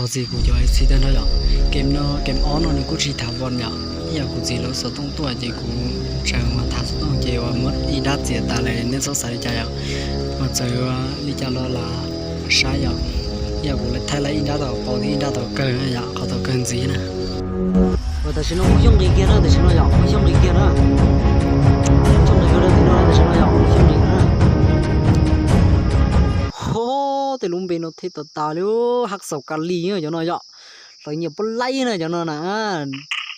Txog txij kuv cov ib txhis tag nrho yom, game no game ob no nws kuj tsis tham vom yom. Ib yam kuv txiv lawv xov tooj tuaj ces kuv tseem mas tham xov tooj ces uas muab ib dab txiav tas lawm, nej txhob xav li cas yom. Mas txawm li cas los lam saib yom. Ib yam kuv thaij laib ib dab tom qau thiab ib dab tom kawg yom, qhov tom kawg ntxiv na. Uas tam sim no Hmoob Xyooj nqis kiag na, tam sim no yom, Hmoob Xyooj nqis kiag na. Hmoob Xyooj nqis kiag rau tim no, tam sim no yom, Hmoob Xyooj nqis na. Ho, tej lub npe no thej tas tas li, Haj Xaus Kas Lis cov no yom. Lawv nyiam pub laib na cov no na.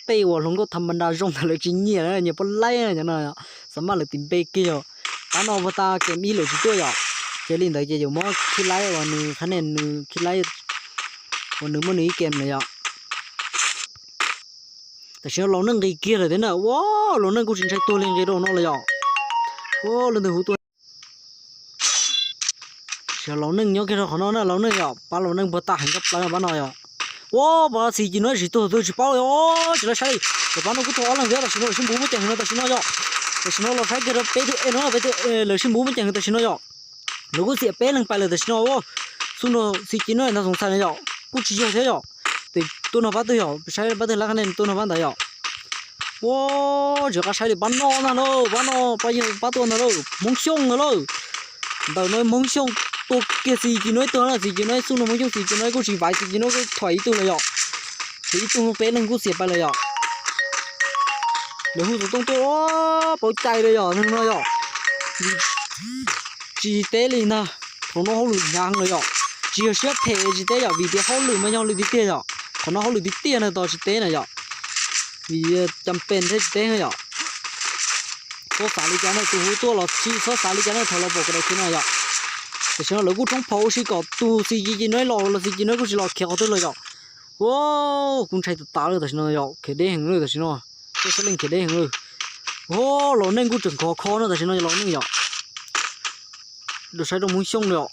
Tej uas hluas nkauj tham ma nra zoo ntawd lawv tsis nyiam na, nyiam pub laib na cov no yom. Xav maj lawv tis npe kiag yom. Pab no puag ta kem ib lawm tsis tuaj yom. Ces li ntawd ces yuav muab khib laib uas nws qhab ne nws khib laib uas nws muaj nws ib kem lawm yom. Tam sim no Laus Neej nqis kiag lawm thiab na. Ua, Laus Neej kuj tsis ntshai tuag li, nqis rau no lawm yom. Ua, lub ntawd hu tuaj. Tab sis Laus Neej nyob kiag rau qhov no na, Laus Neej yom, pab Laus Neej puag ta heev kab plaws pab no yom. Ua, pab Xis Ci Nuab tsis tuag twg tsis paub li, tsis lawv saib li. Ces pab no kuj tuag ob leeg thiab, tam sim no lawv sib npuv muaj ceem heev no tam sim no yom. Tam sim no los saib kiag rau peb tug e no, peb tug e lawv sib npuv muaj ceem heev tam sim no yom. Lawv kuj xiam peb leeg pais lawm tam sim no. Xub no Xis Ci Nuab ntag xoom xais no yom, kuj tsis yog thiab yom. Tes tuaj no pab twg yom, saib pab twg lab qhab ne tuaj no pab ntawd yom. Ua, tsis qab saib li, pab no ntag lauj, pab no pab yawg pab tuaj ntag lauj, Hmoob Xyooj ntag lauj. Ntawm no Hmoob Xyooj tua kiag Xis Ci Nuab ib tug na, Xis Ci Nuab xub no Hmoob Xyooj Xis Ci Nuab kuj tsis vaiv, Xis Ci Nuab kuj thuam ib tug lawm yom. Ces ib tug peb leeg kuj xiam pais lawm yom. Lawv hu xov tooj tuaj, paub cai li yom, neeg no yom. Tsis teb li ntag, thaum no hauj lwm hnyav lawm yom. Tsis yog siab phem tsis teb yom, vim tias hauj lwm mas yog li tiag tiag yom. Qhov no hauj lwm tiag tiag na, tos tsis teb na yom. Vim cas pes thiab tsis teb yom. Txhob xav li cas na, tus hu tuaj los tsis txhob xav li cas na, thaum los pom kuv daim khiv no yom. Tam sim no lawv kuj rhoob phom ua si kom tus Xis Ci Ci Nuab los, los Xis Ci Nuab kuj tsis los khiav qhov twg lawm yom. Ua, kuv ntshai tas tas lawm tam sim no yom, khiav deb heev lawm tam sim no. Tej xab leej khiav deb heev lawm. Ua, Laus Neej kuj tseem khov kho no tam sim no yom, Laus Neej yom. Los saib rau Hmoob Xyooj lawm yom.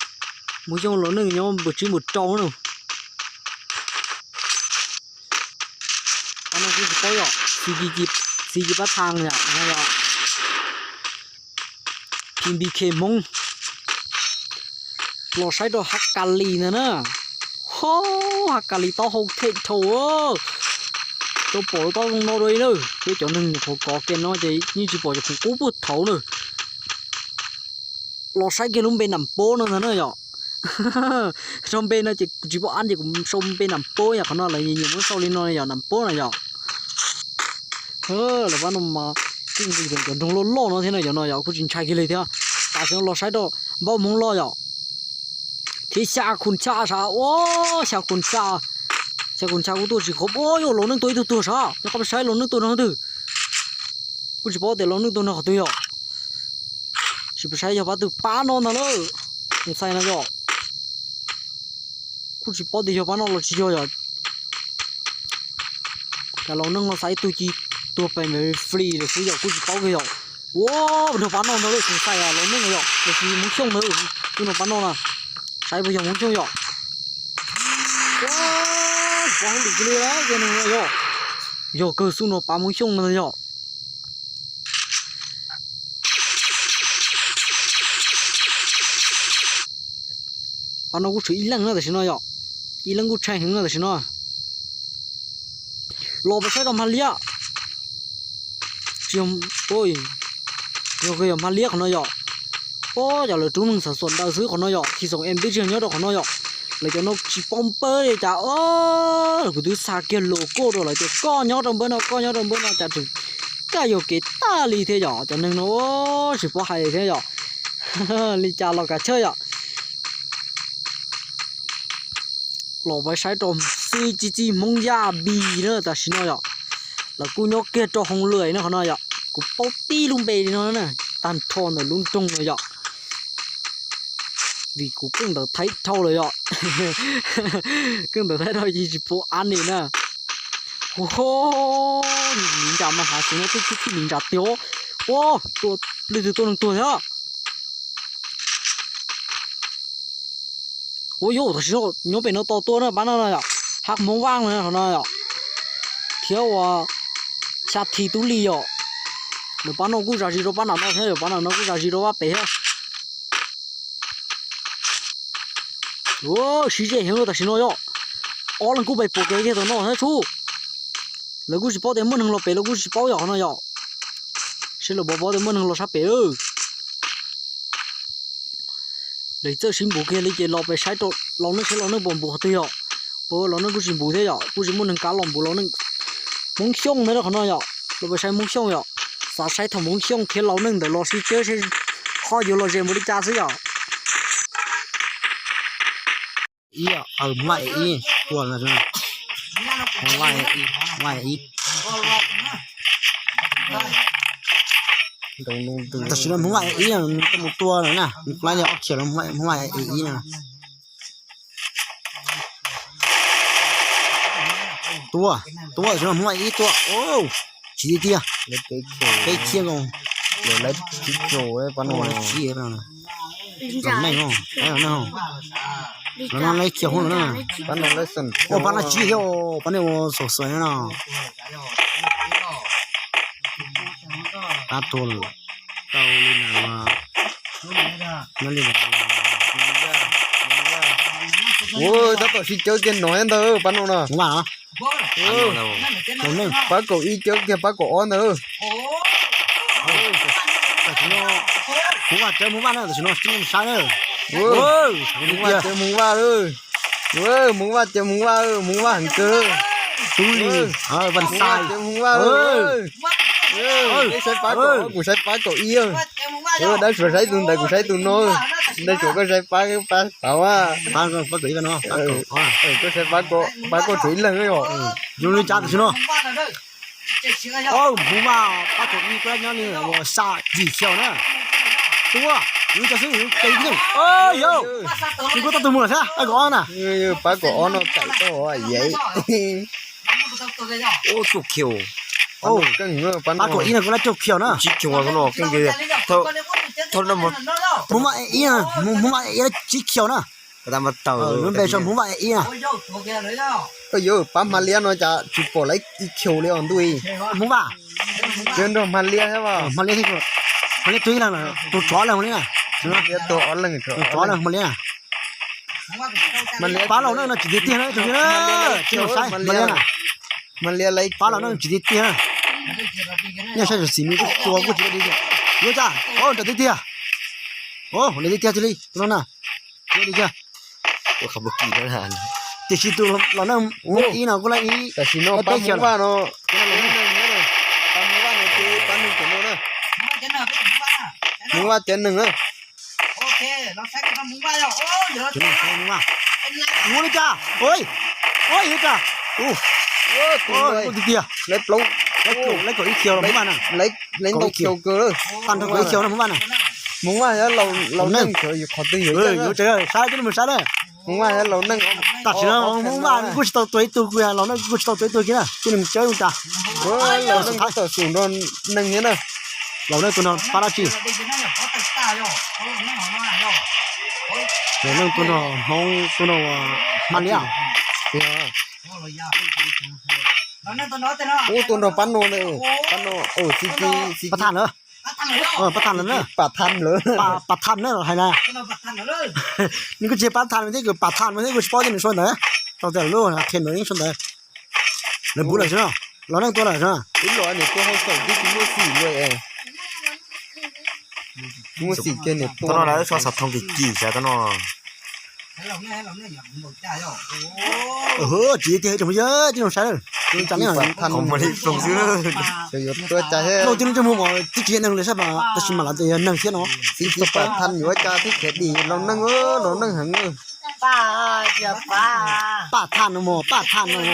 Hmoob Xyooj Laus Neej nyob npawg tsib npawg rau na. Qhov no kuj tsis paub yom, Xis Ci Pab Thas yom, no yom. P B K Hmoob. Los saib rau Haj Kas Lis ntag na. Ho, Haj Kas Lis taub hau them dhau. Tau pom taub zoo no dua li na. Peb cov neeg nyuam qhuav kov kem no ces yeej tsis pom cov khoom qub puag thaud na. Los saib kiag lub npe Nam Pob no ntag na yom. Sau npe no ces kuv tsis paub ab ces kuv sau npe Nam Pob yom, qhov no lawv nyiam muab sau li no yom, Nam Pob na yom. Lawv pab no mas kuj nqis cov nroog loj loj no thiab na yom, no yom kuj tsis ntshai kiag li thiab. Tam sim no los saib rau Npauj Hmoob Loj yom. Thiab Xya Khun Xya sav, ua, Xya Khun Xya, Xya Khun Xya kuj tuaj tsis khov, ua, yog Laus Neej tua ib tug tuag sav, yog qhov peb saib Laus Neej tua no qhov twg. Kuj tsis paub tias Laus Neej tua no qhov twg yom. Tsis peb saib yog pab twg, pab no ntag lauj. Mus xais no yom. Kuj tsis paub tias yog pab no los tsis yog yom. Cas Laus Neej no xaiv ib tug ci tuag pem me free lawm xwb yom, kuj tsis paub kiag yom. Ua, nrog pab no ntag lauj, tus xaiv Laus Neej yom, los sis Hmoob Xyooj ntag, tus no pab no na. Saib puas yog Hmoob Xyooj yom. Ua, pab hauj lwm kiag li yom, yog kawg xub no pab Hmoob Xyooj ntag yom. Pab no kuj tshuav ib leeg no tam sim no yom. Ib leeg kuj tsheej heev no tam sim no. Los peb saib rau Hmab Liab. Tsis yog, yog kawg yog Hmab Liab qhov no yom. Ua, cov lawv rub neeg xav xuam ntawd xwb qhov no yom, Thij Xoom Em twb tsis yog nyob rau qhov no yom. Lawv cov no tsis paub npawb li cas, kuv twb xa kiag logo rau lawv tias koj nyob rau npawb no, koj nyob rau npawb no, cas tseem kaj yuam kev tag li thiab yom. Cov neeg no tsis paub hais thiab yom. Li cas los kav chawj yom. Los peb saib rau Xi Ci Ci Hmoob Yaj Npis na tam sim no yom. Lawv kuj nyob kiag rau hauv lawm no qhov no yom. Kuv paub tib lub npe li no na, tag nrho ntawm lub nroog no yom. Vim kuv keej ntawd thaib dhau lawm yom. Keej ntawd thaib dhau yeej tsis pom ab li na. Hu ho, li ntsa mas hav xeev no twb thib li ntsa tiag. Ua, tua, leej twg tua neeg tuag thiab. Ua yus, tam sim no nyob pem no tos tua na, pab no no yom, hab Hmoob Vaj no qhov no yom, thiab ua Xya Thi Tub Li yom. Lawv pab no kuj zam zis rau pab nram no thiab, pab nram no kuj zam zis rau pab pem thiab. Sib ze heev tam sim no yom. ob leeg kuj pais pom kev kiag tom no thiab sub. Lawv kuj tsis paub tias muaj neeg los pem, lawv kuj tsis paub yom qhov no yom. Seb lawv puas paub tias muaj neeg los sab pem lawm. Lawv txawj sib npuv kiag li ces los pais saib rau Laus Neej seb Laus Neej puas npuv qhov twg yom. Ua Laus Neej kuj tsis npuv thiab yom, kuj tsis muaj neeg kav los npuv Laus Neej. Hmoob Xyooj ntag qhov no yom, los pais saib Hmoob Xyooj yom. Xav saib thaum Hmoob Xyooj thiab Laus Neej ntawd los sib cawb seb ho yuav los ze npaum li cas xwb yom. Ib, Hmoob Vaj E ib tua, Hmoob Vaj E ib. Tam sim no Hmoob Vaj E ib nws mus tua lawm na, nws kuj laib li ob khiav lawm Hmoob Vaj E ib na. Tua, tua, tam sim no Hmoob Vaj E ib tua, tsis tiag tiag. Peb khiav nkaus. Lawv laib tsib khiav, pab no laib tsib, neeg, neeg, lawv no laib khiav hoob lawm na. Ua pab no tsib thiab, pab nej ua xaum xaum no. Pab tua lawm. Tau li ntawd, nyob li ntawd. Ua tab tom sib cawb kiag no ntag pab no na. Hmoob Vaj no. Pab kaum ib cawb kiag pab kaum ob ntag. Hmoob Vaj cawb Hmoob Vaj na, tam sim no sib sab na. Hmoob Vaj cawb Hmoob Vaj lawm. Hmoob Vaj cawb Hmoob Vaj, Hmoob Vaj heev kawg. Tub Lis, Vaj Xais. Hmoob Vaj, nej saib pab kaum ob, kuv saib pab kaum ib. Dab tsi saib tus ntawd, kuv saib tus no. Dab tsi koj saib pab, pab tau a. Koj saib pab kaum, pab kaum tshuav ib leeg os. Zoo li cas tam sim no. Hmoob Vaj pab kaum ib kuj nyob li uas xya yim khiaus na. Tua, zoo li cas xwb, yog, nws kuj tau tus mus lawm thiab, pab kaum ob na. Pab kaum ob no kaim tau yev. Ua cuaj khiaus. Pab kaum ib no kuj lab cuaj khiaus na. Tsib khiaus no, Hmoob Vaj E ib na, Hmoob Vaj E ib lab tsib khiaus na. Lub npe so Hmoob Vaj E ib na. Yog pab Hmab Liab no cas tsis pom lawv ib khiaus li os ntuj. Hmoob Vaj. Nrog Hmab Liab thiab, Hmab Liab thiab, Hmab Liab tug ib leeg, tug tsov leeg li na. Liab tug ob leeg, tsov leeg Hmab Liab. Pab Laus Neej no tsis tiag tiag na, tus na, tsis saib Hmab Liab na. Pab Laus Neej tsis tiag tiag na. Nyob saib xim me tua kuj tsis tiag. Yuav cas, nram tiag tiag. Nram tiag tiag li tus no na. Tiam sis tus Laus Neej ib no kuj lab ib, tam sim no pab Hmoob Vaj no, pab Hmoob Vaj no ces pab neeg cov no na. Hmoob Vaj cov neeg na. Ua li cas, ua li cas, kuj tiag tiag. Lawv plaub, lawv kaum ib khiaus los Hmoob Vaj na. Lawv ntau khiaus kawg. Tag nrho kaum ib khiaus no Hmoob Vaj na. Hmoob Vaj thiab Laus Neej, qhov twg yuav saib, cia li mus saib na. Hmoob Vaj thiab Laus Neej. Tam sim no Hmoob Vaj kuj tsis tau tua ib tug, kuj yog Laus Neej kuj tsis tau tua ib tug kiag na, cia li mus saib mus tas. Laus Neej tab tom xum nrog neeg thiab na. Laus Neej tua nrog pab dab tsi? Laus Neej tua nrog Hmoob, tua nrog Hmab Liab. Ub, tua nrog pab no, pab no, pab tham lawm, pab tham lawm na, pab tham lawm hais na. Nws kuj tsis pab tham thiab, kuj pab tham thiab, kuj tsis paub tias nws sau ntawv, tau tias lub qhia ntawv yeej sau ntawv. Lawv npuv lawm xwb no, Laus Neej tua lawm xwb. Ib los nws tua hauj xaum twb tsis muaj xim li. Muaj xim kiag niam tua no lawv tso xov tooj kim kim xav tau no. Tsis tiag tsoom yawg, tsis zoo saib lawm. Qhov muag li ploog xwb. Laus twb mus twb tsis yog neeg li sab, tab sis mas lawv tias yog neeg thiab no. Txiv txiv pam tham yuav cas thiab khiav dim Laus Neej, Laus Neej heev. Paj tham no mog, paj tham no mog.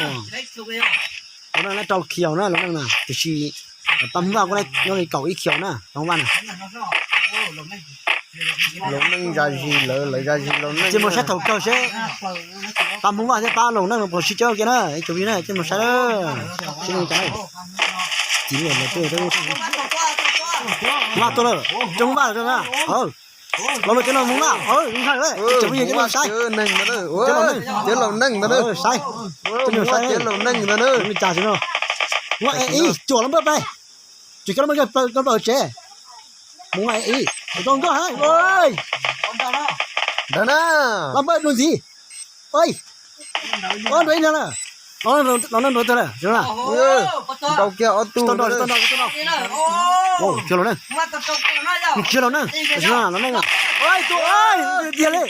Laus Neej lab rau khiaus na, Laus Neej na, tiam sis pab Hmoob Vaj kuj lab nyob li kaum ib khiaus na, Hmoob Vaj na. Laus Neej zam zis lawv, lawv zam zis Laus Neej. Cia mus saib thaum kawg seb pab Hmoob Vaj thiab pab Laus Neej puas sib cawb kiag na, ib tsoom vij na, cia mus saib na. Hmoob Vaj tuaj lawm, cov Hmoob Vaj na. Los mus cov no Hmoob Vaj, Hmoob Vaj, cov Hmoob Vaj saib. Cov Laus Neej ntag na. Saib, cov Hmoob Vaj cov Laus Neej ntag na. Li cas no. Hmoob Vaj E ib, cuam los npawj pais. Tsis coj los npawj, coj npawj tsev. Hmoob Vaj E ib, tau nkauj heev. Ntawd na. Los npawj dua ntxiv. Ua nrau ib leeg lawm. Los neej nrau twg lawm? Nrau kiag ob tug. Kiag los neej. Kiag los neej. Los neej. Tiag li.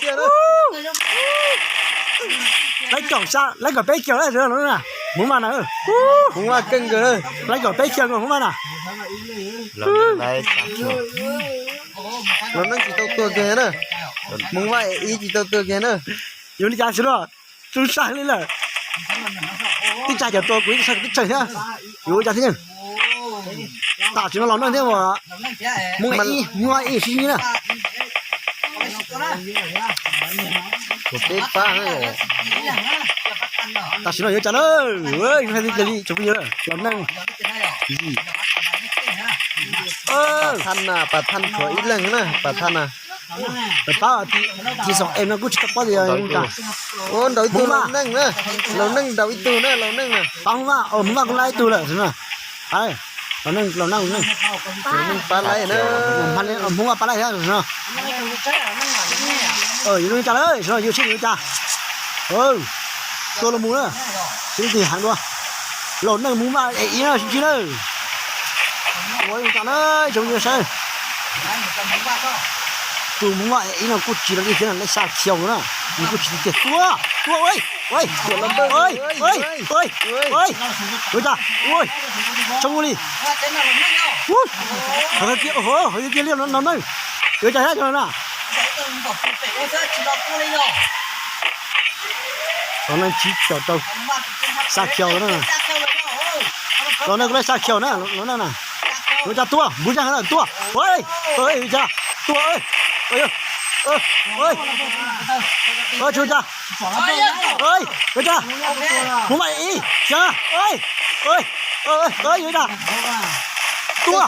Laib kaum xya, laib kaum peb kiag lawm los neej na. Hmoov Vaj na. Hmoov Vaj keej kawg. Laib kaum peb kiag Hmoov Vaj na. Los neej tsis tau tuag kiag na. Hmoov Vaj ib tsis tau tuag kiag na. Yus li cas xwb los tub sab li lawm. Tib tsa cov tua kuv ib tsa tib tsa thiab. Yuav ua cas thiab. Tam sim no los neej thiab uas Hmoob ib, Hmoob ib sib na. Peb pab. Tam sim no yuav cas na. Li tsoom phooj ywg los neej. Pas Thaj na, Pas Thaj tshuav ib leeg na, Pas Thaj na. Pab tis xoom em no kuj tsis tau paub tias ua nrau ib tug laus neej na, laus neej nrau ib tug na, laus neej na. Pab Hmoob Vaj, Hmoob Vaj kuj laib ib tug lawm. Laus neej, laus neej, Hmoob Vaj pab laib thiab no. Yuav li cas lawm, yuav sib yuav cas. Tua los mus na, sib tig heev dua. Laus neej Hmoob Vaj es ib no sib ntsib lawm. Ua li cas na, tsoom phooj ywg saib. Tus Hmoob Vaj es ib no kuj tsis los li thiab, laib xya khiaus na. Nws kuj tsis tiag tiag. Tua, tua, ua, ua, ua, ua, ua, ua, ua cas, ua, tsoom ua li. Hov tiag tiag li no neej. Yuav cas thiab cov na. Los neej tsib caug rau, xya kiaus na. Los neej kuj laib xya kiaus na, los neej na. Yuav cas tua, npuv zaj heev lawm tua. Ua, ua cas, tua, ua, ua, tsis ua cas. Yuav cas, Hmoob Vaj ib, xya, yuav cas. Tua,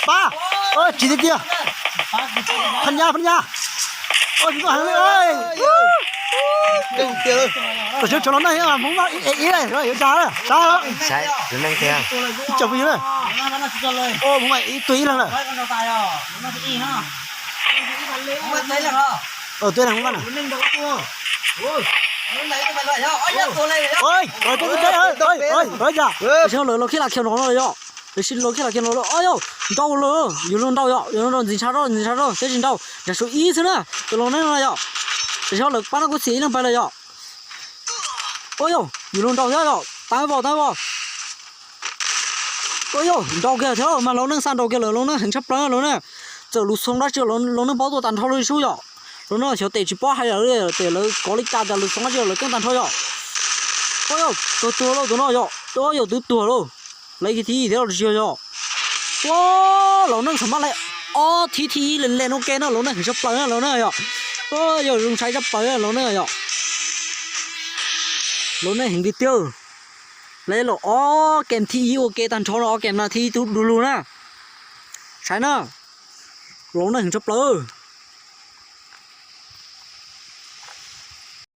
pab, tsis tiag tiag. Phab nyab, phab nyab. Tam sim no los neej Hmoob Vaj ib, yuav cas, sab, ib tug ib leeg lawm. Tam sim no lawv los khib lam khiav no no yom. Tam sim no lawv los khib lam khiav no, o yog, nrau lawm, yus los nrau yom, yus los nrau ntxiv ntshav rau, ntxiv ntshav rau, teb tsis nrau, ntshav su ib xwb na, tus los neej no yom. Tam sim no lawv pab no kuj txiav ib leeg pais lawm yom. O yog, yus los nrau thiab yom, tau vos, tau vos. O yog, nrau kiag thiab mas los neej xa nrau kiag lawm, los neej heev tshaj plaws los na. Txawm lus xoo dab tsi los neej paub tuaj tag nrho li sub yom. Los neej xyov tes tsis paub hais lawm, tes lawv kov li cas tas lus xoo dab tsi lawv keej tag nrho yom. O yog, tuag tuag lauj tus no yom, o yog twb tuag lauj. Lawv kiag thib ib thiab los tsis yog yom. Ua, los neej txawm maj lawm ob thib thib ib le le no ke na, los neej heev tshaj plaws na los na yom. O yog zoo ntshai tshaj plaws na los na yom. Los neej heev tiag tiag. Lawv los ob kem thib ib ua ke tag nrho no, ob kem no thib ib tub du lug na. Saib na, los neej heev tshaj plaws.